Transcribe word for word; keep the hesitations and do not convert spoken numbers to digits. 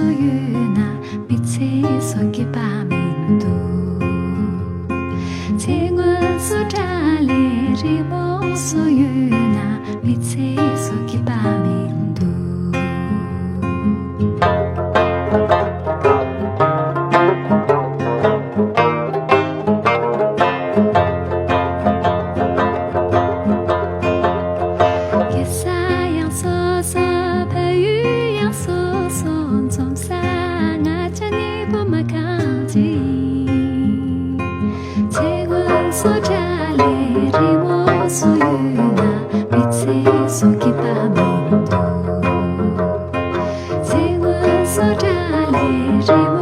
སུ་ཡོད་ན་མི་ཚེ་སོ་སྐྱིད་པ་མི་འདུག་ཚེ་སྔོན་སོ་འདྲ་ལས་རི་མོ་སུ་ཡོད་ན་མི་ཚེ་སོ་སྐྱིད་པ་མི་འདུག་གེ་སར་ཡང་སོ་སོ། ཕ་ཡུལ་ཡང་སོ་སོ། འཛོམས་ས་ང་ཅག་གཉིས་པོ་མ་གང་ཅི་ཡིན། ཚེ་སྔོན་སོ་འདྲ་ལས་རི་མོ་སུ་ཡོད་ན་མི་ཚེ་སོ་སྐྱིད་པ་མི་འདུག་ཚེ་སྔོན་སོ་འདྲ་ལས་རི་